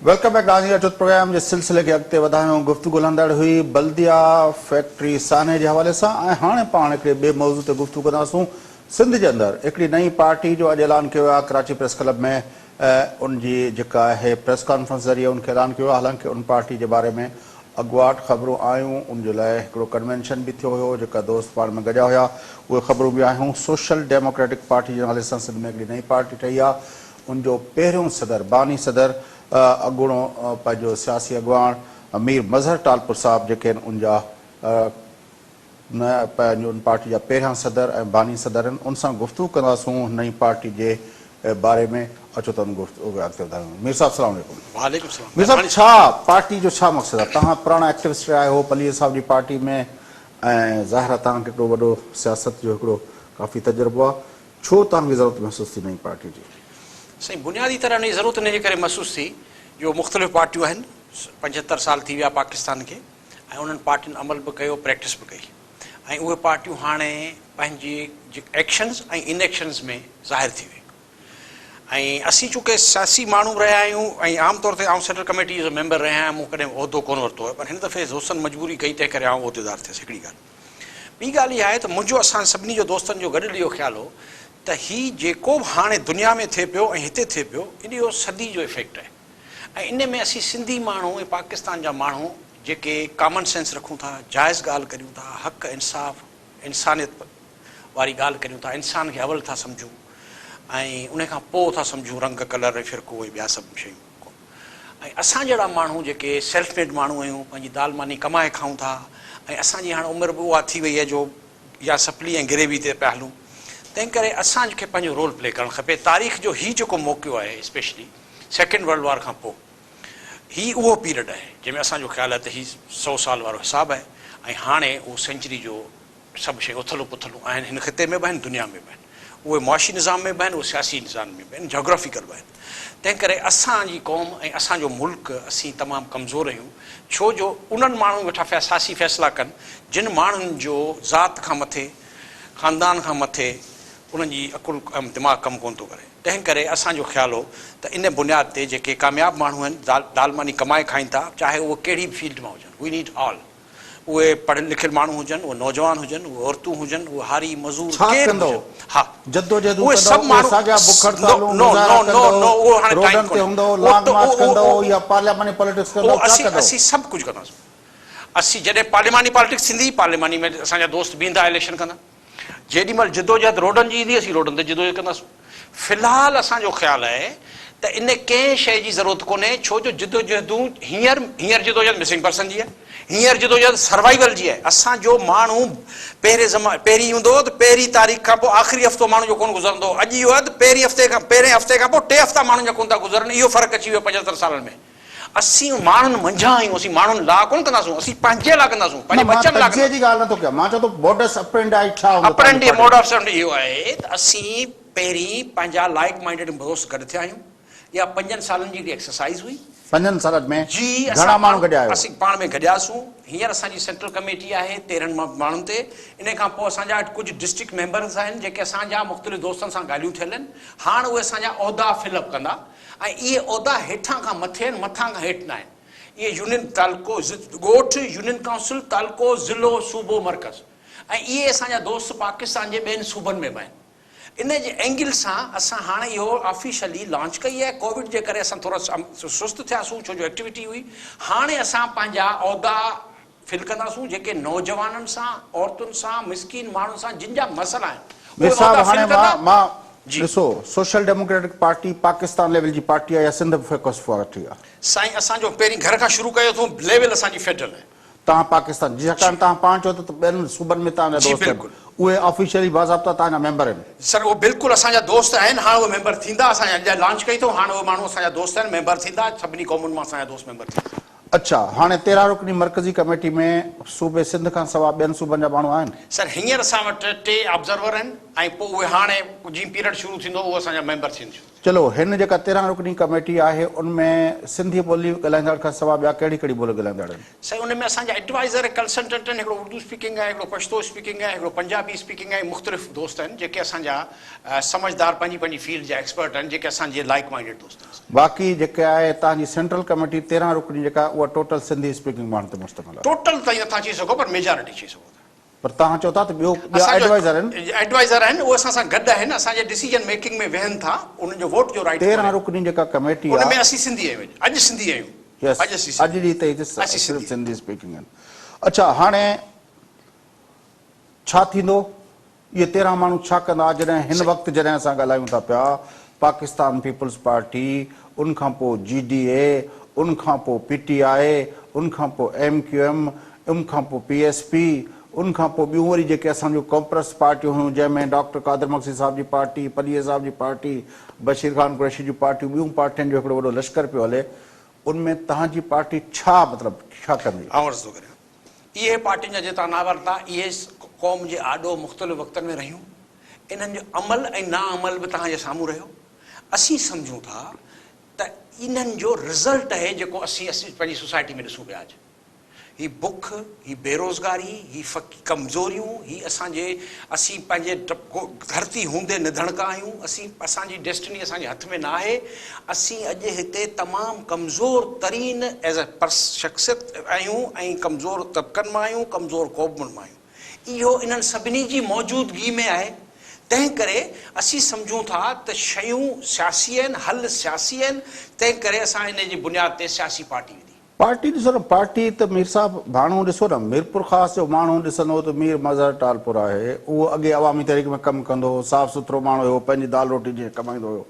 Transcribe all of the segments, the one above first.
Welcome back ناظرين اچو ته پروگرام جي سلسلي کي اڳتي وڌايون گفتگو هلندڙ هئي بلديا فيڪٽري سانحي جي حوالي سان ۽ هاڻي پاڻ هڪڙي ٻئي موضوع تي گفتگو ڪنداسون سنڌ جي اندر هڪڙي نئين پارٽي جو اڄ اعلان ڪيو ويو آهي ڪراچي پريس ڪلب ۾ ان جي جيڪا آهي پريس ڪانفرنس ذريعي ان کي اعلان ڪيو ويو آهي حالانڪه ان پارٽي جي باري ۾ اڳواٽ خبرون آيون ان جي لاء هڪڙو ڪنوينشن به ٿيو هيو جيڪا دوست پاڻ ۾ گڏيا هيا اهي خبرون به آيون سوشل ڊيموڪريٽڪ پارٽي جي نالي سان سنڌ ۾ هڪڙي نئين پارٽي ٺهي آهي ان جو پهريون صدر، باني صدر، اڳوڻو پنهنجو سياسي اڳواڻ مير مظهر ٽالپر صاحب جيڪي آهن ان جا پنهنجو ان پارٽي جا پهريان صدر ۽ باني صدر آهن ان سان گفتگو ڪنداسون نئين پارٽي جي باري ۾ اچو ته ان گفتگو کي اڳتي وڌايون مير صاحب السلام عليڪم. وعليڪم السلام مير صاحب ڇا پارٽي جو ڇا مقصد آهي توهان پراڻا ايڪٽوسٽ رهيا آهيو پليجي صاحب جي پارٽي ۾ ۽ ظاهر آهي توهان کي هڪڙو وڏو سياست جو هڪڙو ڪافي تجربو آهي ڇو توهان کي ضرورت محسوس ٿي نئين پارٽي جي؟ سائين بنيادي طرح ان جي ضرورت ان جي ڪري محسوس ٿي جو مختلف پارٽيون آهن 75 سال ٿي ويا پاڪستان کي ۽ انهن پارٽين عمل به ڪيو پريڪٽس به ڪئي ۽ اهي پارٽيون هاڻي پنهنجي ايڪشنز ۽ ان ايڪشنز ۾ ظاهر ٿي ويون ۽ اسين چونڪه سياسي ماڻهو رهيا آهيون ۽ عام طور تي آئون سينٽرل ڪميٽي جو ميمبر رهيا آهيان مون ڪڏهن عهدو ڪونه ورتو آهي پر هن دفعي دوستن مجبوري ڪئي تنهن ڪري آئون عهديدار ٿيس هڪڙي ڳالهه ٻي ڳالهه اها آهي ته منهنجو اسان سڀني جو دوستن جو گڏيل اهو خيال هو ته هي جيڪو به هاڻي دنيا ۾ ٿئي پيو ۽ هتي ٿئي پيو ان اهو صدي جو افيڪٽ آهي ۽ ان ۾ اسين سنڌي ماڻهو ۽ پاڪستان جا ماڻهو جيڪي ڪامن سينس رکون ٿا، جائز ڳالهه ڪريون ٿا، حق، انصاف، انسانيت واري ڳالهه ڪريون ٿا، انسان کي اول ٿا سمجهون ۽ ان کان پوء ٿا سمجهون رنگ، ڪلر ۽ فرقو ۽ ٻيا سڀ شيون. ۽ اسان جهڙا ماڻهو جيڪي سيلف ميڊ ماڻهو آهيون پنهنجي دال ماني ڪمائي کائون ٿا ۽ اسان جي هاڻ عمر به اها ٿي وئي آهي جو يا سپلي ۽ گريوي تي پيا هلون تنهن ڪري اسان کي پنهنجو رول پلي ڪرڻ کپي تاريخ جو هي جيڪو موقعو آهي اسپيشلي سيڪنڊ ورلڊ وار کان پوء هي اهو پيريڊ آهي جنهن ۾ اسان جو خيال آهي ته هي سو سال وارو حساب آهي ۽ هاڻي اهو سينچري جو سڀ شيون اٿلون پٿلون آهن، هن خطي ۾ به آهن، دنيا ۾ به آهن. اهي معاشي نظام ۾ به آهن، اهي سياسي نظام ۾ به آهن، جاگرافيڪل به آهن. تنهن ڪري اسان جي قوم ۽ اسان جو ملڪ اسين تمام ڪمزور آهيون، ڇو جو انهن ماڻهن ويٺا سياسي فيصلا ڪن، جن ماڻهن جو ذات کان مٿي، خاندان کان مٿي انهن جي عقل ۽ دماغ ڪم ڪونه ٿو ڪري. تنهن ڪري اسان جو خيال هو ته ان بنياد تي جيڪي ڪامياب ماڻهو آهن، دال ماني ڪمائي کائين ٿا، چاهي اهي ڪهڙي به فيلڊ مان هجن، We need all. اهي پڙهيل لکيل ماڻهو هجن، اهي نوجوان هجن، اهي عورتون هجن، اهي هاري، مزور، ڇا ڪير به ڪندؤ؟ هجن، ها جدوجهدون اهي ڪندؤ؟ سڀ اهي ماڻهو ساڳيا بک نو هڙتالون، نو مظاهرا نو نو ڪندؤ، نو اهو هاڻي ٽائيم روڊن تي ڪونهي هوندؤ، اهو لانگ ته مارچ اهو ڪندؤ اهو يا پارلياماني پاليٽڪس اهو ڪندؤ، ڇا اسين ڪندؤ؟ اسين سڀ ڪجهه ڪنداسون. اسين جڏهن پارلياماني پاليٽڪس ٿيندي، پارلياماني ۾ اسان جا دوست بيهندا اليڪشن ڪندا. جيڏي مهل جدوجهد روڊن جي ايندي اسين روڊن تي جدوجهد ڪنداسون. في الحال اسان جو خيال آهي ته ان ڪنهن شيء جي ضرورت ڪونهي ڇو جو جدوجهدون هينئر هينئر جدوجهد مسنگ پرسن جي آهي هينئر جدوجهد سروائيول جي آهي اسان جو ماڻهو پهرين زما پهرين هوندو هو ته پهرين تاريخ کان پوء آخري هفتو ماڻهو جو ڪونه گذرندو هو اڄ اهو آهي ته پهرين هفتي کان پهرين هفتي کان پوء ٽي هفتا ماڻهن جا ڪونه ٿا گذرن اهو فرق اچي ويو 75 سالن ۾ اسين ماڻهن منجهان آهيون، اسين ماڻهن لاء ڪونه ڪنداسون، اسين پنهنجي لاء ڪنداسون، نه پنهنجي مان ٻچن لاء تجزيي ڪنداسون. جي ڳالهه نه ٿو ڪيان، مان چوان ٿو موڊس اپرينڊائي ڇا هوندو توهان جي اپرينڊي پارٽي جو؟ موڊس اپرينڊي اهو آهي ته اسين پهرين پنهنجا لائيڪ مائنڊيڊ دوست گڏ ٿيا آهيون، اها پنجن سالن جي هڪڙي ايڪسرسائيز هئي. پنجن سالن ۾ جي گهڻا اسان ماڻهو پاڻ گڏيا آهيو؟ اسين پاڻ ۾ گڏياسون، هينئر اسان جي سينٽرل ڪميٽي آهي 13 ماڻهن تي، انهي کان پوء اسان جا ڪجهه ڊسٽرڪٽ ميمبرز آهن جيڪي اسان جا مختلف دوستن سان ڳالهيون ٿيل آهن، هاڻ اهي اسان جا عهدا فل اپ ڪندا. ۽ اهي عهدا هيٺان کان مٿي آهن، مٿان کان هيٺ ناهن. اهي يونين، تعلقو، ڳوٺ، يونين ڪائونسل، تعلقو، ضلعو، صوبو، مرڪز ۽ اهي اسان جا دوست پاڪستان جي ٻين صوبن ۾ به آهن. ان جي اينگل سان اسان هاڻي اهو آفيشلي لانچ ڪئي آهي. ڪووڊ جي ڪري اسان ٿورا سست ٿياسون ڇو جو ايڪٽيوٽي هئي. هاڻي اسان پنهنجا عهدا فل ڪنداسون جيڪي نوجوانن سان، عورتن سان، مسڪين ماڻهن سان جن جا مسئلا آهن مير اهي صاحب عهدا فل هاڻي ڪندا. مان مان جي. ڏسو social democratic party Pakistan level جي پارٽي آهي يا سنڌ فوڪس پارٽي آهي؟ سائين اسان جو پهرين گهر کان شروع ڪيو اٿون ليول اسان جي فيڊرل آهي. توهان پاڪستان جي جي. ڇاڪاڻ توهان پاڻ چئو ٿا ته ٻين صوبن ۾ توهان جا جي دوست آهن بلڪل. اهي آفيشلي باضابطا توهان جا ميمبر آهن. سر اهي بلڪل اسان جا دوست آهن هاڻ اهي ميمبر ٿيندا اسان اڄ لانچ ڪئي اٿون هاڻ اهي ماڻهو اسان جا دوست آهن ميمبر ٿيندا سڀني قومن مان اسان جا دوست ميمبر ٿيندا. اڇا هاڻي 13 رڪني مرڪزي ڪميٽي ۾ صوبي سنڌ کان سوا ٻين صوبن جا ماڻهو آهن؟ سر هينئر اسان وٽ ٽي آبزرور آهن ۽ پوء اهي هاڻي جيئن پيريڊ شروع ٿيندو اهو اسان جا ميمبر ٿينديون. چلو هن جيڪا 13 رڪني ڪميٽي آهي ان ۾ سنڌي ٻولي ڳالهائيندڙ کان سوا ٻيا ڪهڙي ڪهڙي ٻولي ڳالهائيندڙ آهن؟ سائين ان ۾ اسان جا ايڊوائيزر ۽ ڪنسلٽنٽ آهن هڪڙو اردو اسپيڪنگ آهي هڪڙو پشتو اسپيڪنگ آهي هڪڙو پنجابي اسپيڪنگ آهي مختلف دوست آهن جيڪي اسان جا سمجهدار پنهنجي پنهنجي فيلڊ جا ايڪسپرٽ آهن جيڪي اسان جي لائيڪ مائنڊيڊ دوست آهن. باقي جيڪا آهي توهان جي سينٽرل ڪميٽي 13 رڪني جيڪا اها ٽوٽل سنڌي اسپيڪنگ ماڻهن تي مشتمل آهي. ٽوٽل تائين نٿا چئي سگهو پر ميجارٽي چئي سگهو ٿا. پر توهان چئو ٿا ته ٻيو ٻيا ايڊوائيزر آهن. ايڊوائيزر آهن اهي اسان سان گڏ آهن اسان جي ڊسيزن ميڪنگ ۾ ويهن ٿا انهن جو ووٽ جو رائيٽ 13 رڪني جيڪا ڪميٽي آهي ان ۾ اسين سنڌي آهيون اڄ سنڌي آهيون يس اڄ اسين اڄ جي تائين صرف سنڌي اسپيڪنگ آهن اڇا هاڻي ڇا ٿيندو اهي 13 ماڻهو ڇا ڪندا جڏهن هن وقت جڏهن اسان ڳالهايون ٿا پيا پاڪستان پيپلز پارٽي ان کان پوء جي ڊي اي ان کان پوء پي ٽي آء ان کان پوء ايم ڪيو ايم ان کان پوء پي ايس پي ان کان پوء ٻيون وري جيڪي اسان جون قومپرست پارٽيون هيون جنهن ۾ ڊاڪٽر قادر مگسي صاحب جي پارٽي پليجي صاحب جي پارٽي بشير خان قريشي جون پارٽيون ٻيون پارٽين جو هڪڙو وڏو لشڪر پيو هلي ان ۾ توهان جي پارٽي ڇا مطلب ڇا ڪندي؟ آئون عرض ٿو ڪريان اهي پارٽين جا جيترا ناول ورتا اهي قوم جي آڏو مختلف وقتن ۾ رهيون انهن جو عمل ۽ نا عمل به توهان جي سامهون رهيو اسين سمجهون ٿا ته انهن جو رزلٽ اهي جيڪو اسين اسين پنهنجي سوسائٽي ۾ ڏسون پيا اڄ هي بک هي بيروزگاري هي ڪمزوريون هي اسان جي اسين پنهنجي ڌرتي هوندي نڌڻڪا آهيون اسين اسان جي ڊيسٽني اسان جي هٿ ۾ نه آهي اسين اڄ هتي تمام ڪمزور ترين ايز اي پرس شخصيت آهيون ۽ ڪمزور طبقن مان آهيون ڪمزور قومن مان آهيون اهو انهن سڀني جي موجودگي ۾ آهي تنهن ڪري اسين سمجهون ٿا ته شيون سياسي آهن حل سياسي آهن تنهن ڪري اسان انهي جي بنياد تي سياسي پارٽي وڌي. پارٽي ڏسو نه پارٽي ته مير صاحب ڀاڻو ڏسو نه ميرپورخاص جو ماڻهو ڏسندو ته مير مظهر ٽالپر آهي اهو اڳي عوامي تحريڪ ۾ ڪم ڪندو هو صاف سٿرو ماڻهو هيو پنهنجي دال روٽي جيئن ڪمائيندو هيو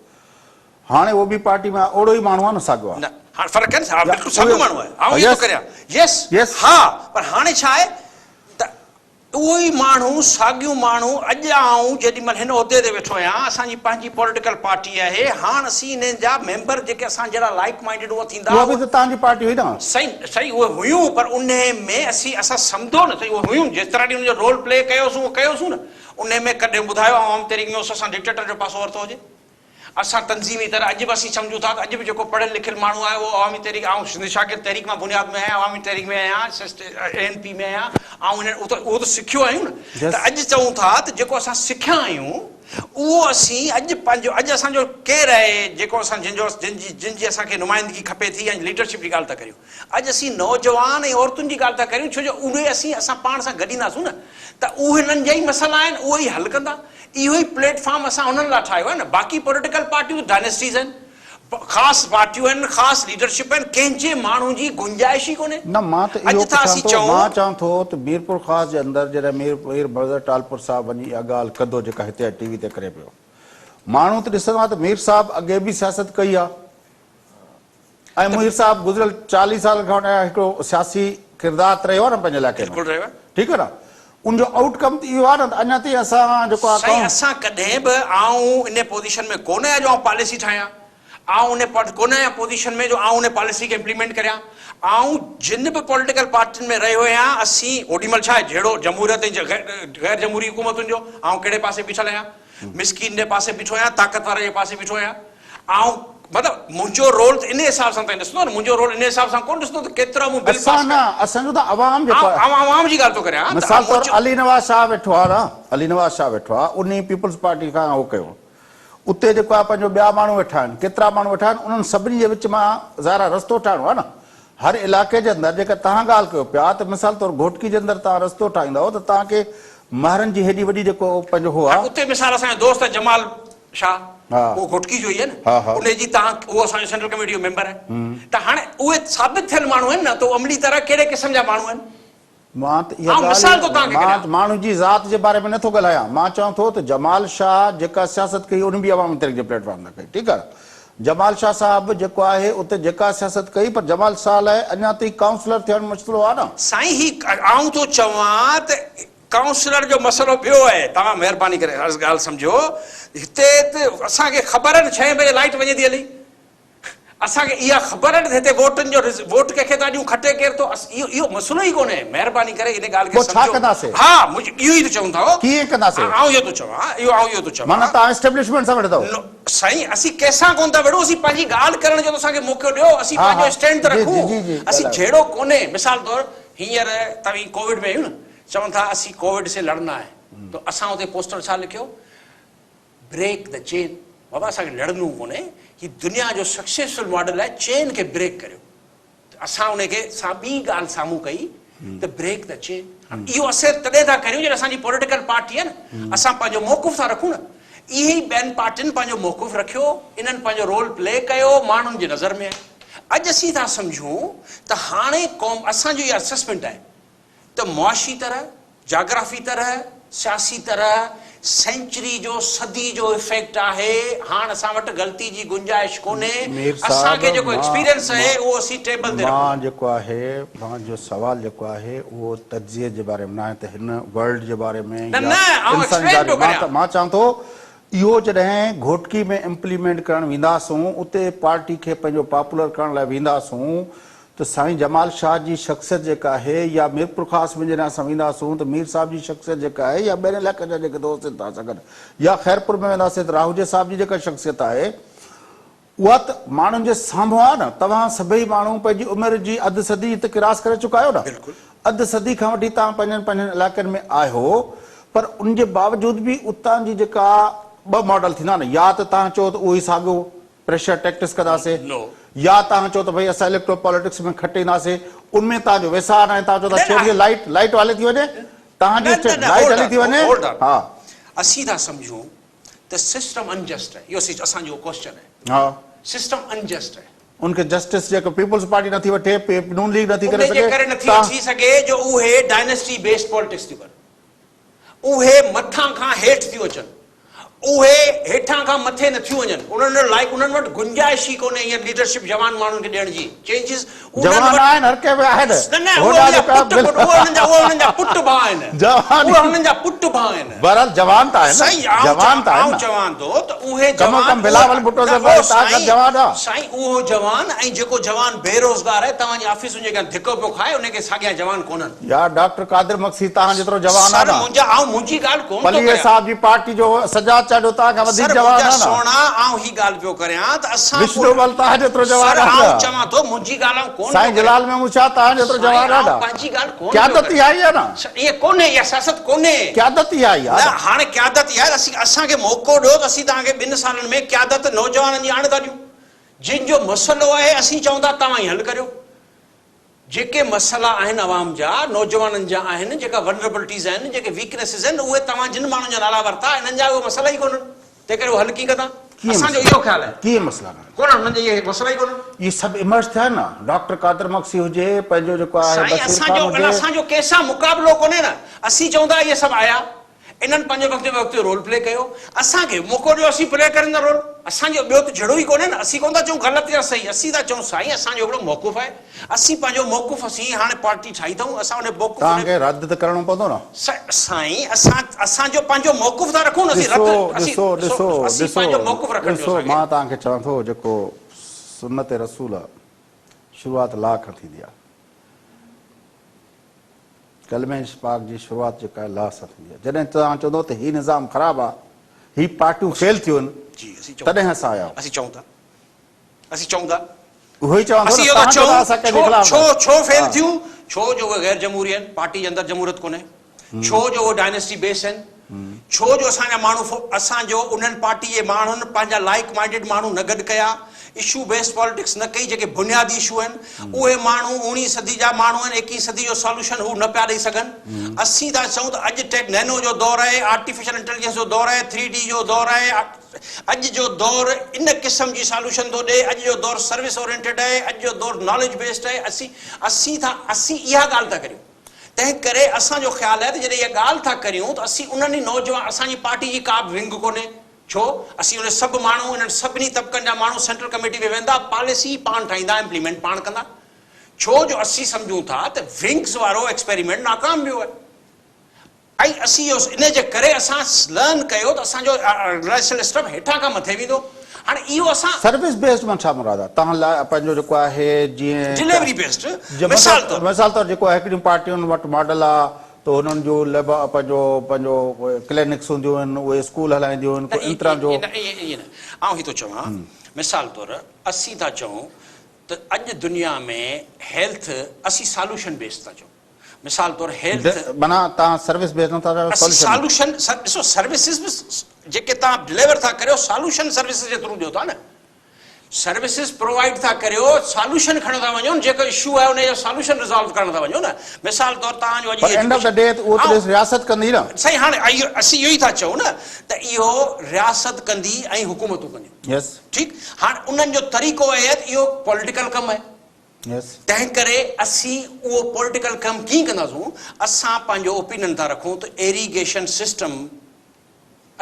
هاڻي اهو ٻي پارٽي ۾ آهي اوڙو ئي ماڻهو آهي نه ساڳيو آهي. نه هاڻي فرق آهي نه ها بلڪل ساڳيو ماڻهو آهي آئون اهو ٿو ڪريان يس ها پر هاڻي ڇا آهي ته اهو ئي ماڻهو ساڳيون ماڻهو اڄ آئون جيڏي مهل هن عهدي تي ويٺو آهيان اسان جي پنهنجي پوليٽيڪل پارٽي آهي هاڻ اسين انهن جا ميمبر جيڪي اسان جهڙا لائيڪ مائنڊيڊ اهي ٿيندا اها به ته توهان جي پارٽي هئي نه. سائين سائين اهي هيون پر انهي ۾ اسين اسان سمڌو نه سائين اهي هيون جيترا ڏينهن ان جو رول پلي ڪيوسون اهو ڪيوسون نه انهي ۾ ڪڏهن ٻڌايو عوام تحريڪ ۾ اسان ڊڪٽيٽر جو پاسو ورتو هجي. اسان تنظيمي طرح اڄ به اسين سمجهون ٿا ته اڄ به جيڪو پڙهيل لکيل ماڻهو آهي اهو عوامي تحريڪ آئون سنڌ شاگرد تحريڪ مان بنياد ۾ آهيان عوامي تحريڪ ۾ آهيان اي اين پي ۾ آهيان آئون هن اهو ته سکيو آهيون نه ته اڄ چئون ٿا ته جيڪو اسان سکيا آهيون اهو اسين اڄ پنهنجو اڄ اسان جو ڪير آهي جيڪو اسان جن جو جن جي جن جي اسان کي نمائندگي کپي ٿي ۽ ليڊرشپ جي ڳالهه ٿا ڪريون اڄ اسين نوجوان ۽ عورتن جي ڳالهه ٿا ڪريون ڇو جو اهي اسين اسان پاڻ سان گڏينداسون نه ته اهي انهن جا ئي مسئلا آهن اهي ئي حل ڪندا. اهو ئي پليٽ فارم اسان انهن لاء ٺاهيو آهي نه. باقي پوليٽيڪل پارٽيون ته ڊائنيسٽيز آهن، خاص پارٽيون آهن، خاص ليڊرشپ آهن، ڪنهن جي ماڻهو جي گنجائش ئي ڪونهي. نه مان ته اڄ اهو ٿا پڇان اسين ٿو، چئون. مان چوان ٿو ته ميرپورخاص جي اندر جڏهن مير مير مظهر ٽالپر صاحب وڃي اها ڳالهه ڪندو جيڪا هتي اڄ ٽي وي تي ڪري پيو. ماڻهو ته ڏسندا ته مير صاحب اڳي به سياست ڪئي آهي. ۽ مير صاحب گذريل 40 سالن کان وٺي هڪڙو سياسي ڪردار ته رهيو آهي نه پنهنجي علائقي ۾ بلڪل رهيو آهي. ٺيڪ آهي نه ان جو آئوٽ ڪم ته اهو آهي نه ته اڃا تائين اسان جيڪو آهي سائين اسان ڪڏهن به آئون ان پوزيشن ۾ ڪونه آهيان جو آئون پاليسي ٺاهيان آئون ان ڪونه آهيان پوزيشن ۾ جو آئون ان پاليسي کي امپليمينٽ ڪريان آئون جن به پوليٽيڪل پارٽين ۾ رهيو آهيان اسين اوڏي مهل ڇا آهي جهيڙو جمهوريت ۽ غير جمهوري حڪومتن جو آئون ڪهڙي پاسي بيٺل آهيان مسڪين جي پاسي بيٺو آهيان، طاقتور جي پاسي بيٺو آهيان. آئون مطلب منهنجو رول ته انهي حساب سان تائين ڏسندو نه، منهنجو رول انهي حساب سان ڪونه ڏسندو ته ڪيترا مون بل پاس اسان ڪيا. نه، اسان جو ته عوام جيڪو آهي. آئون عوام جي ڳالهه ٿو ڪريان ته مثال طور منهنجو. علي نواز شاهه ويٺو آهي نه، علي نواز شاهه ويٺو آهي، انهي پيپلز پارٽي کان هو ڪيو. اتي جيڪو آهي پنهنجو ٻيا ماڻهو ويٺا آهن، ڪيترا ماڻهو ويٺا آهن، انهن سڀني جي وچ مان ظاهر آهي رستو ٺاهڻو آهي نه. هر علائقي جي اندر جيڪا توهان ڳالهه ڪيو پيا ته مثال طور گهوٽڪي جي اندر توهان رستو ٺاهيندؤ ته توهان کي مهرن جي هيڏي وڏي جيڪو پنهنجو هو آ. اتي مثال اسان جو دوست جمال شاهه اهو گهوٽڪي جو ئي آهي نه انهي جي توهان اهو اسان جو سينٽرل ڪميٽي جو ميمبر آهي ته هاڻي اهي ثابت ٿيل ماڻهو آهن نه ته عملي طرح ڪهڙي قسم جا ماڻهو آهن. مان ته اها آئون مثال ٿو ڳالهه توهان کي مان ڪريان. ماڻهو جي ذات جي باري ۾ نٿو ڳالهايان مان چوان ٿو ته جمال شاهه جيڪا سياست ڪئي ان به عوامي تحريڪ جي پليٽ فارم تان ڪئي ٺيڪ آهي جمال شاهه صاحب جيڪو آهي اتي جيڪا سياست ڪئي پر جمال شاهه لاء اڃا تائين ڪائونسلر ٿيڻ مسئلو آهي نه. سائين هي آئون ٿو چوان ته ڪائونسلر جو مسئلو ٻيو آهي توهان مهرباني ڪري عرض ڳالهه سمجهو هتي ته اسان کي خبر آهي نه ڇهين بجي لائيٽ وڃي ٿي هلي. اسان کي اها خبر آهي نه ته هتي ووٽن جو ووٽ ڪنهن کي ٿا ڏيون کٽي ڪير ٿو اهو اهو مسئلو ئي ڪونهي مهرباني ڪري ان ڳالهه کي پوء ڇا سمجهو ڪنداسين؟ ها منهنجي اهو ئي ته چئون ٿا ڪيئن ڪنداسين؟ آئون اهو ٿو چوان اهو آئون اهو ٿو چوان معنيٰ توهان اسٽيبلشمينٽ سان وڙهندؤ؟ نو سائين اسين ڪنهن سان ڪونه ٿا وڙهون اسين پنهنجي ڳالهه ڪرڻ جو ته اسان کي موقعو ڏيو اسين ها پنهنجو ها اسٽينڊ ته جي جي رکون جي جي اسين ڳالهايو. جهيڙو ڪونهي مثال طور هينئر توهين ڪووڊ ۾ آهيون نه چون ٿا اسين ڪووڊ سي لڙنا آهي ته اسان اتي پوسٽر ڇا لکيو بريڪ the چين بابا اسان کي لڙڻو ڪونهي هي دنيا جو سڪسيسفل ماڊل آهي چين کي بريڪ ڪريو ته اسان ان کي سان ٻي ڳالهه سامهون ڪئي ته بريڪ the چين اهو اسين تڏهن ٿا ڪريون جڏهن اسان جي پوليٽيڪل پارٽي آهي نه اسان پنهنجو موقف ٿا رکون نه اهي ئي ٻين پارٽين پنهنجو موقف رکيو انهن پنهنجو رول پلي ڪيو ماڻهن جي نظر ۾ آهي اڄ اسين ٿا سمجهون ته هاڻي قوم اسان جو اها اسسمينٽ آهي ته معاشي طرح، جاگرافي طرح، سياسي طرح سينچري جو صدي جو افيڪٽ آهي، هاڻ اسان وٽ غلطي جي گنجائش ڪونهي، مير اسان صاحب کي جيڪو مان ايڪسپيرينس آهي اهو اسين ٽيبل تي رکون. مان جيڪو آهي مان جو سوال جيڪو آهي اهو تجزيي جي باري ۾ ناهي ته هن ورلڊ جي باري ۾ نه يا نه آئون انساني ايڪسپلين ذات پيو مان ڪريان. مان چوان ٿو اهو جڏهن گهوٽڪي ۾ امپليمينٽ ڪرڻ وينداسون اتي پارٽي کي پنهنجو پاپولر ڪرڻ لاء وينداسون ته سائين جمال شاهه جي شخصيت جيڪا آهي يا ميرپورخاص ۾ جڏهن اسان وينداسون ته مير صاحب جي شخصيت جيڪا آهي يا ٻين علائقن جا جيڪي دوست آهن توهان سان گڏ يا خيرپور ۾ وينداسين ته راهوجي صاحب جي جيڪا شخصيت آهي اها ته ماڻهن جي سامهون آهي نه توهان سڀئي ماڻهو پنهنجي عمر جي اڌ صدي ته ڪراس ڪري چڪا آهيو نه اڌ صدي کان وٺي توهان پنهنجن پنهنجن علائقن ۾ آهيو پر ان جي باوجود به اتان جي جيڪا ٻه ماڊل ٿيندا نه يا ته توهان چئو ته اهو ئي ساڳيو پريشر ٽيڪٽس ڪنداسين يا توهان چئو ته ڀئي اسان اليڪٽرو پاليٽڪس ۾ کٽي اينداسين ان ۾ توهان جو ويساهه ناهي توهان چئو ٿا ڇوڪري لائيٽ لائيٽ هلي ٿي وڃي توهان جي اسٽيٽ لائيٽ هلي ٿي وڃي ها اسين ٿا سمجهون ته سسٽم انجسٽ آهي اهو اسان جو ڪوسچن آهي ها سسٽم انجسٽ آهي ان کي جسٽس جيڪو پيپلز پارٽي نٿي وٺي نون ليگ نٿي ڪري ان جي سگهي ڪري نٿي وٺي سگهي جو اهي ڊائنسٽي بيسڊ پاليٽڪس ٿيون ڪن اهي مٿان کان هيٺ ٿيون اچن، اهي هيٺان کان مٿي نه ٿيون وڃن، انهن جو لائق انهن وٽ گنجائش ئي ڪونهي هينئر ليڊرشپ جوان ماڻهن کي ڏيڻ جي، چينجز انهن جوان وٽ آهن هر ڪنهن ۾ آهن نه نه اهي انهن جا پٽ پٽ اهي انهن جا اهي انهن جا پٽ ڀاء آهن جوان اهي انهن جا پٽ ڀاء آهن. بهرحال جوان ته آهن نه سائين آئون جوان ته آهن آئون نه چوان ٿو ته اهي ڪم از جوان ڪم بلاول ڀٽو نه زرداري اهو توهان کان سائين جوان آ. سائين اهو جوان ۽ جيڪو جوان بيروزگار آهي توهان جي آفيسن جي اڳيان ڌڪو پيو کائي انهي کي ساڳيا جوان ڪونهن. يار ڊاڪٽر قادر مگسي توهان جيترو جوان آ سر نه. منهنجا آئون منهنجي ڳالهه ڪونه ٿو پليجي ڪريان. صاحب جي پارٽي جو سجاد چانڊيو توهان کان وڌيڪ سر جوان منهنجا آ نه. سهڻا آئون هي ڳالهه پيو ڪريان ته اسان وشنو مل توهان جيترو جوان سر آ نه. آئون چوان ٿو منهنجي ڳالهه آئون ڪونه سائين پيو ڪريان. جلال محمود شاهه توهان جيترو سائين جوان آ آئون نه. پنهنجي ڳالهه ڪونه پيو قيادت ڪريان. اها ئي آ نه. سر ائين ڪونهي اها سياست ڪونهي. قيادت اها ئي آ نه نه. هاڻي قيادت اها آهي ته اسين اسان کي موقعو ڏيو ته اسين توهان کي ٻن سالن ۾ قيادت نوجوانن جي آڻي ٿا ڏيون. جن جو مسئلو آهي اسين چئون ٿا توهان ئي حل ڪريو. جيڪي مسئلا آهن عوام جا، نوجوانن جا آهن، جيڪا Vulnerabilities آهن، جيڪي Weaknesses آهن، اهي توهان جن ماڻهن جا نالا ورتا، انهن جا اهي مسئلا ئي ڪونهن، تنهن ڪري اهي حل ڪيئن ڪندا؟ ڪيئن اسان جو مسئلا؟ اهو خيال آهي. ڪيئن مسئلا ناهن؟ ڪونهن، انهن جا اهي مسئلا ئي ڪونهن. اهي سڀ Emerge ٿيا آهن نه، ڊاڪٽر قادر مگسي هجي، پنهنجو جيڪو آهي سائين بشير اسان خان جو هجي. اسان جو ڪنهن سان مقابلو ڪونهي نه، اسين چئون ٿا اهي سڀ آيا، انهن پنهنجو وقت بي وقت جو رول پلي ڪيو، اسان کي به موقعو ڏيو اسين پلي ڪريون ٿا رول، اسان جو ٻيو ته جهيڙو ئي ڪونهي نه، اسين ڪونه ٿا چئون غلط يا صحيح، اسين ٿا چئون سائين اسان جو هڪڙو موقف آهي، اسين پنهنجو موقف اسين هاڻي پارٽي ٺاهي اٿئون، اسان ان موقف توهان کي رد ته ڪرڻو پوندو نه. سائين اسان اسان جو پنهنجو موقف ٿا رکون نه، اسين رد ڏسو اسين ڏسو ڏسو اسين ڏسو پنهنجو موقف رکڻ ڏيو ڏسو اسان کي. مان توهان کي چوان ٿو جيڪو سنت رسول آ شروعات لا کان ٿيندي آ. ڪلمه پاڪ جي شروعات جيڪا آهي لا سان ٿيندي آهي. جڏهن توهان چوندو ته هي نظام خراب آهي، هي پارٽيون فيل ٿيون آهن، تڏهن اسان آيا آهيون. اسين چئون ٿا، اسين چئون ٿا. اهو ئي چوان ٿو نه، اسين اهو ٿا توهان چئو ٿا اسان چئون ڪنهن جي خلاف ڇو نه ڇو فيل آهيون. ٿيون؟ ڇو جو اهي غير جمهوري آهن، پارٽي جي اندر جمهوريت ڪونهي. ڇو جو اهي ڊائنيسٽي بيس آهن. ڇو جو اسان جا ماڻهو اسان جو انهن پارٽي جي ماڻهن پنهنجا لائيڪ مائنڊيڊ ماڻهو نه گڏ ڪيا، اشو بيسڊ پاليٽڪس نه ڪئي، جيڪي بنيادي اشو آهن اهي ماڻهو اوڻيهين صدي جا ماڻهو آهن، ايڪيهين صدي جو سالوشن هو نه پيا ڏئي سگهن. اسين ٿا چئون ته اڄ ٽيڪ نينو جو دور آهي، آرٽيفيشل انٽيليجنس جو دور آهي، ٿري ڊي جو دور آهي، اڄ جو دور ان قسم جي سالوشن ٿو ڏئي، اڄ جو دور سروس اورينٽيڊ آهي، اڄ جو دور ناليج بيسڊ آهي، اسين اسين ٿا اسين اها ڳالهه ٿا ڪريون. تنهن ڪري اسان جو خيال آهي ته جڏهن اها ڳالهه ٿا ڪريون ته اسين انهن ئي نوجوان اسان جي پارٽي جي ڪا به ونگ ڪونهي ڇو اسين انهن سڀ ماڻهو انهن سڀني طبقن جا ماڻهو سينٽرل ڪميٽي ۾ ويندا پاليسي پاڻ ٺاهيندا امپليمينٽ پاڻ ڪندا ڇو جو اسين سمجهون ٿا ته ونگز وارو ايڪسپيريمينٽ ناڪام ويو آهي ۽ اسين اهو ان جي ڪري اسان لرن ڪيو ته اسان جو آرگنائيزيشنل اسٽرڪچر هيٺان کان مٿي ويندو. هاڻي اهو اسان. سروس بيسڊ مان ڇا مراد آهي؟ توهان لاء پنهنجو جيڪو آهي جيئن. ڊليوري بيسڊ مثال طور. مثال طور جيڪو آهي هڪڙيون پارٽين وٽ ماڊل آهي ته هنن جون ليب پنهنجو پنهنجو ڪلينڪس هونديون آهن اهي اسڪول هلائينديون آهن ڪو ان طرح جو. نه ائين ائين نه آئون هي ٿو چوان مثال طور اسين ٿا چئون ته اڄ دنيا ۾ هيلٿ اسين سالوشن بيسڊ ٿا چئون. مثال طور هيلٿ. معنيٰ توهان سروس بيس نٿا چاهيو سوليوشن. سالوشن ڏسو سروسز به جيڪي توهان ڊليور ٿا ڪريو سالوشن سروسز جي ٿرو ڏيو ٿا نه سروسز پرووائيڊ ٿا ڪريو سالوشن کڻو ٿا وڃو جيڪو اشو آهي ان جو سالوشن ريزالو ڪرڻ ٿا وڃو نه مثال طور توهان جو اڄ پر اينڊ آف the D اهو ته رياست ڪندي نه. سائين هاڻي اسين اهو ئي ٿا چئون نه ته اهو رياست ڪندي ۽ حڪومتون ڪنديون. يس. ٺيڪ هاڻ انهن جو طريقو اهي آهي ته اهو پوليٽيڪل ڪم آهي. تنهن ڪري اسين اهو پوليٽيڪل ڪم ڪيئن ڪنداسون، اسان پنهنجو اوپينن ٿا رکون ته ايريگيشن سسٽم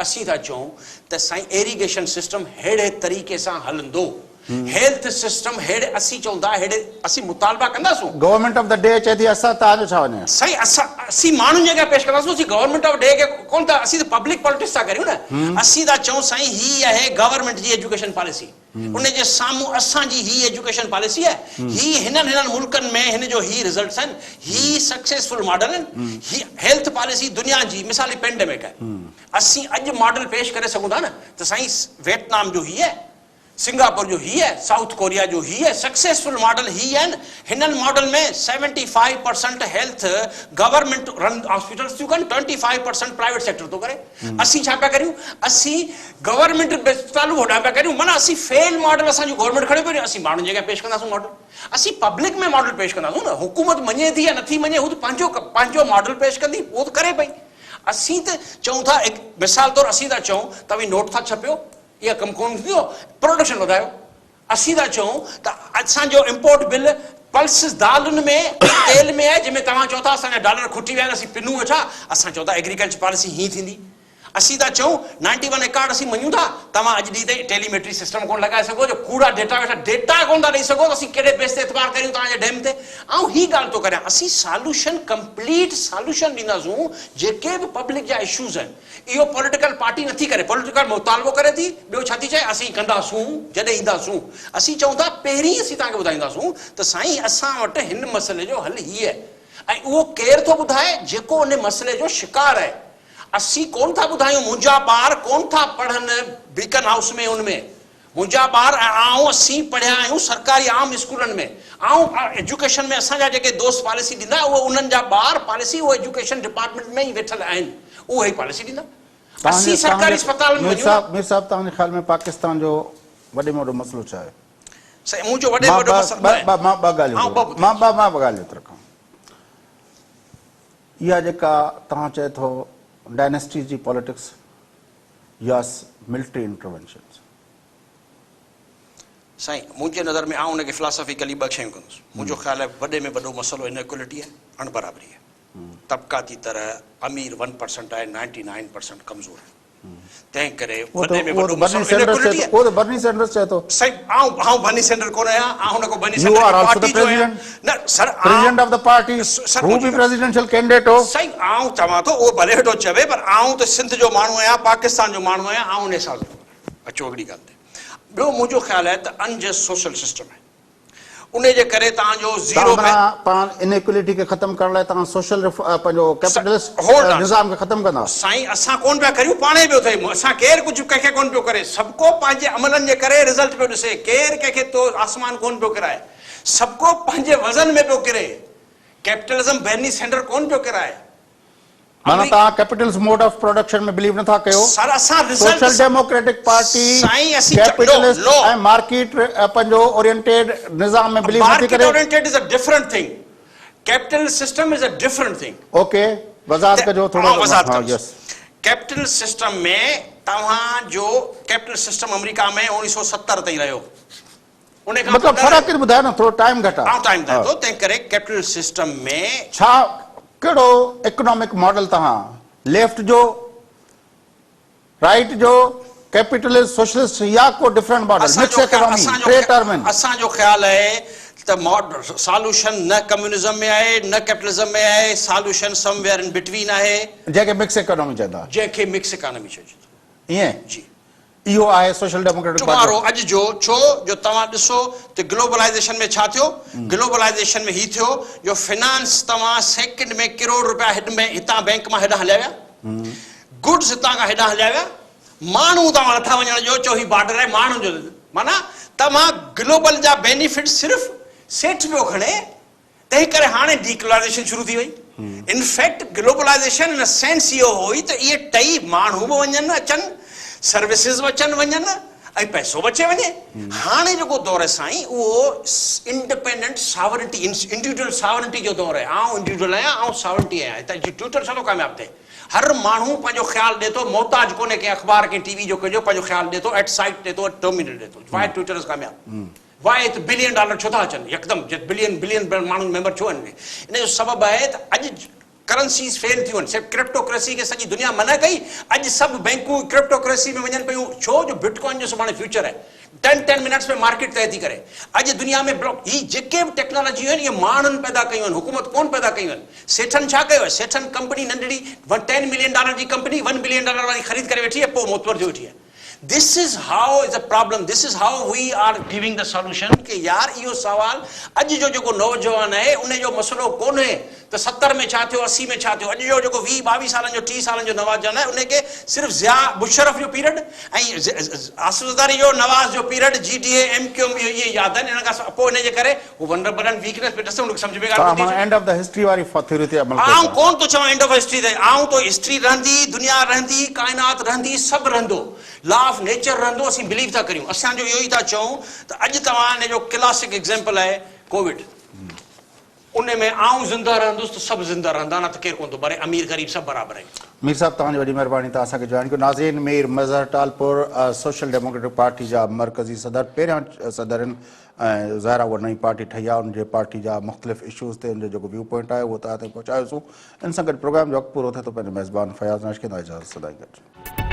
اسين ٿا چئون ته سائين ايريگيشن سسٽم ههڙي طريقي سان هلندو، هيلٿ سسٽم ههڙي اسين چئون ٿا ههڙي اسين مطالبا ڪنداسون. گورنمينٽ آف the D چئي ٿي اسان توهان جو ڇا وڃي. سائين اسان اسين ماڻهن جي اڳيان پيش ڪنداسون اسين گورنمينٽ آف ڊي کي ڪونه ٿا اسين ته پبلڪ پاليٽڪس ٿا ڪريون نه اسين ٿا چئون سائين هي آهي گورنمينٽ جي ايجوڪيشن پاليسي. ان جي سامهون اسان جي هي ايجوڪيشن پاليسي آهي، هي هنن هنن ملڪن ۾ هن جو هي رزلٽس آهن، هي سڪسيسفل ماڊل آهن، هي هيلٿ پاليسي دنيا جي مثال هي پينڊمڪ آهي، اسين اڄ ماڊل پيش ڪري سگهون ٿا نه ته سائين ويٽنام جو هي آهي، سنگاپور جو هي آهي، سائوٿ ڪوريا جو هي آهي، سڪسيسفل ماڊل هي آهن، هنن model ۾ seventy five percent health government run hospitals ٿيون ڪن، twenty five percent private sector ٿو ڪري. اسين ڇا پيا ڪريون اسين گورنمينٽ اسپتالون هوڏانهن پيا ڪريون معنيٰ اسين فيل ماڊل اسان جون گورنمينٽ کڻي پيو اسين ماڻهن جي اڳيان پيش ڪنداسون ماڊل اسين پبلڪ ۾ ماڊل پيش ڪنداسون نه حڪومت مڃي ٿي يا نٿي مڃي هو ته پنهنجو پنهنجو ماڊل پيش ڪندي اهو ته ڪري پئي اسين ته چئون ٿا مثال طور اسين ٿا چئون توهين نوٽ ٿا ڇپيو اها ڪم ڪونه ٿيندو پروڊڪشن وڌايو اسين ٿا چئون ته اسان جو امپورٽ بل پلسز دالن ۾ ۽ تيل ۾ آهي جنهن ۾ توهان چئو ٿا اسان جا ڊالر کٽي ويا آهن اسين پنون ويٺا اسان چئون ٿا ايگريڪلچر پاليسي هيئن ٿيندي اسين ٿا چئون نائنٽي ون ايڪارڊ اسين مڃون ٿا توهان اڄ ڏينهن تائين ٽيلي ميٽري سسٽم ڪونه لڳائي سگهو جو ڪوڙا ڊيٽا ويٺا ڊيٽا ڪونه ٿا ڏئي سگهو ته اسين ڪهڙي بيس تي اعتبار ڪريون توهان جي ڊيم تي آئون هي ڳالهه ٿو ڪريان اسين سالوشن ڪمپليٽ سالوشن ڏينداسون جيڪي به پبلڪ جا اشوز آهن اهو پوليٽيڪل پارٽي نٿي ڪري، پوليٽيڪل مطالبو ڪري ٿي، ٻيو ڇا ٿي چئي اسين ڪنداسون جڏهن اينداسون. اسين چئون ٿا پهرين اسين توهان کي ٻڌائينداسون ته سائين اسان وٽ هن مسئلي جو حل هي آهي ۽ اهو ڪير ٿو ٻڌائي جيڪو ان مسئلي جو شڪار آهي. اسين ڪونه ٿا ٻڌايون منهنجا ٻار ڪونه ٿا پڙهن بيڪن هائوس ۾ ان ۾. منهنجا ٻار ۽ آئون اسين پڙهيا آهيون سرڪاري عام اسڪولن ۾ آئون ايجوڪيشن ۾ اسان جا جيڪي دوست پاليسي ڏيندا اهي انهن جا ٻار پاليسي اهي ايجوڪيشن ڊپارٽمينٽ ۾ ئي ويٺل آهن اهي ئي پاليسي ڏيندا اسين سرڪاري اسپتالن ۾ وڃون ٿا. مير صاحب توهان جي خيال ۾ پاڪستان جو وڏي ۾ وڏو مسئلو ڇا آهي؟ سائين منهنجو وڏي ۾ وڏو مسئلو مان ٻه ڳالهيون مان ٻه ڳالهيون ٿو رکان اها جيڪا توهان چئي ٿو ڊائنيسٽيز جي پاليٽڪس يا ملٽري انٽروينشنز. سائين منهنجي نظر ۾ آئون ان کي فلاسافيڪلي ٻه شيون ڪندس. منهنجو خيال آهي وڏي ۾ وڏو مسئلو انيڪولٽي آهي، اڻبرابري آهي. طبقاتي طرح امير ون پرسنٽ آهي، نائنٽي نائن پرسنٽ ڪمزور آهن. تنهن ڪري وڏي ۾ وڏو مسئلو انيڪولٽي آهي. اهو ته برني سينڊرس چئي ٿو. سائين آئون آئون برني سينڊر ڪونه آهيان، آئون نه ڪو برني سينڊر جي پارٽي جو آهيان. نه سر آئون پريزيڊنٽ آف the party هو به پريزيڊنشل ڪينڊيڊيٽ هو. سائين آئون چوان ٿو اهو ڀلي ويٺو چوي پر آئون ته سنڌ جو ماڻهو آهيان پاڪستان جو ماڻهو آهيان آئون ان حساب سان ٿو ڳالهايان. اچو اڳڙي ڳالهه تي. ٻيو منهنجو خيال آهي ته ان جسٽ سوشل سسٽم آهي انهي جي ڪري توهان جو زيرو توهان معنيٰ پاڻ ان ايڪولٽي کي ختم ڪرڻ لاء توهان سوشل پنهنجو ڪيپيٽلسٽ نظام کي ختم ڪندا. سائين اسان ڪونه پيا ڪريون پاڻهي پيو ٿئي اسان ڪير ڪجهه ڪنهن کي ڪونه پيو ڪري سڀڪو پنهنجي عملن جي ڪري رزلٽ پيو ڏسي ڪير ڪنهن کي تو آسمان ڪونه پيو ڪرائي. سڀڪو پنهنجي وزن ۾ پيو ڪري. ڪيپيٽلزم برني سينڊر ڪونه پيو ڪرائي. معنيٰ توهان capitalist mode of production ۾ believe نٿا ڪيو. سر اسان رزلٽ سوشل ڊيموڪريٽڪ پارٽي سائين اسين نو ڪيپيٽلسٽ نو ۽ مارڪيٽ پنهنجو اورينٽيڊ نظام ۾ بليو نٿي مارڪيٽ ڪري. Oriented is a different thing capitalist system is a different thing. Okay وضاحت ڪجو ٿورو آئون وضاحت ها ڪندس يس. ڪيپيٽلسٽ سسٽم ۾ توهان جو ڪيپيٽلسٽ سسٽم آمريڪا ۾ 1970 تائين رهيو. ان کان مطلب پوء نه فرق ٻڌايو نه ٿورو ٽائيم گهٽ آ. آئون ٽائيم ٻڌايان ٿو تنهن ڪري ڪيپيٽل سسٽم ۾. ڇا ڪهڙو اڪنامڪ ماڊل توهان ليفٽ جو رائيٽ جو ڪيپيٽلسٽ سوشلسٽ يا ڪو ڊفرنٽ ماڊل مڪس اڪانامي ٽي ٽرم آهن. اسان جو خيال آهي ته سالوشن نه ڪميونزم ۾ آهي نه ڪيپيٽلزم ۾ آهي solution some where in between آهي. جنهن کي مڪس اڪانامي چوندا. جنهن کي مڪس اڪانامي چئجي ٿو. ائين؟ جي. اهو آهي سوشل ڊيموڪريٽڪ پارٽي. ٽمارو اڄ جو، ڇو جو توهان ڏسو ته گلوبلائيزيشن ۾ ڇا ٿيو؟ گلوبلائيزيشن ۾ هي ٿيو جو فنانس توهان سيڪنڊ ۾ ڪروڙ رپيا هيڏ ۾ هتان بئنڪ مان هيڏانهن هليا ويا، گڊز هتان کان هيڏانهن هليا ويا، ماڻهو توهان نٿا وڃڻ ڏيو، چئو هي بارڊر آهي ماڻهن جو، معنيٰ توهان گلوبل جا بينيفٽ صرف سيٺ پيو کڻي، تنهن ڪري هاڻي ڊي ڪلائيزيشن شروع ٿي وئي. In fact globalisation in sense اهو هئي ته اهي ٽئي ماڻهو به وڃن اچن، سروسز به اچن وڃن ۽ پئسو به اچي وڃي. هاڻي جيڪو دور آهي سائين اهو انڊپينڊنٽ ساورنٽي، انڊيوڊيول ساورنٽي جو دور آهي. آئون انڊيوڊيول آهيان، آئون ساورنٽي آهيان. هتان جي ٽوئٽر ڇو ٿو ڪامياب ٿئي؟ هر ماڻهو پنهنجو خيال ڏي ٿو، محتاج ڪونهي ڪنهن اخبار ڪنهن ٽي وي جو ڪنهن جو پنهنجو خيال ڏي ٿو، ايٽ سائيٽ ڏي ٿو، ايٽ ٽرمينل ڏي ٿو. وائي ٽوئٽر از ڪامياب؟ واء ته بلين ڊالر ڇو ٿا اچن يڪدم جت بلين بلين ماڻهن ميمبر ڇو آهن ان جو سبب آهي ته اڄ ڪرنسيز فيل ٿيون آهن صرف ڪرپٽو ڪرنسي کي سڄي دنيا منع ڪئي اڄ سڀ بينڪون ڪرپٽو ڪرنسي ۾ وڃن پيون ڇو جو بٽ ڪوائن جو سڀاڻي فيوچر آهي ٽين ٽين منٽس ۾ مارڪيٽ طئي ٿي ڪري اڄ دنيا ۾ بلاڪ هي جيڪي به ٽيڪنالاجي آهن اهي ماڻهن پيدا ڪيون آهن حڪومت ڪون پيدا ڪيون آهن سيٺن ڇا ڪيو آهي سيٺن ڪمپني ننڍڙي ٽين ملين ڊالر جي ڪمپني ون بلين ڊالر واري خريد ڪري ويٺي آهي پوء معتبر ٿيو ويٺي آهي This is how is a problem this is how we are giving the solution ڪي يار اهو سوال اڄ جو جيڪو نوجوان آهي ان جو مسئلو ڪونهي ته 70 ۾ ڇا ٿيو 80 ۾ ڇا ٿيو اڄ جو جيڪو 20 22 سالن جو 30 سالن جو نوجوان آهي ان کي صرف ضياء مشرف جو پيريڊ ۽ آصف زرداري جو نواز جو پيريڊ جي ڊي اي ايم ڪيو ايم اهي ياد آهن ان کان پوء ان جي ڪري هو ونربل آهن ويڪنيس ۾ ڏسو ان کي سمجهه ۾ ڳالهه ڪونه ٿي اچي. اينڊ آف the history واري ٿيوري تي عمل ڪيو آئون ڪونه ٿو چوان اينڊ آف هسٽري تي آئون ٿو هسٽري رهندي دنيا رهندي ڪائنات رهندي سڀ رهندو لا آف نيچر رهندو اسين بليو ٿا ڪريون اسان جو اهو ئي ٿا چئون ته اڄ توهان ان جو ڪلاسڪ ايگزيمپل آهي ڪووڊ ان ۾ آئون زنده رهندس ته سڀ زنده رهندا نه ته ڪير ڪونه ٿو مري امير غريب سڀ برابر آهيون. مير صاحب توهان جي وڏي مهرباني توهان اسان کي جوائن ڪيو ناظرين Mir Mazhar Talpur social democratic party جا مرڪزي صدر پهريان صدر آهن ۽ ظاهر آهي اها نئين پارٽي ٺهي آهي ان جي پارٽي جا مختلف اشوز تي ان جو جيڪو ويو پوائنٽ آهي اهو توهان تائين پهچايوسون ان سان گڏ پروگرام جو وقت پورو ٿئي ٿو پنهنجي ميزبان فياض ناش کي اجازت سدائين گڏ.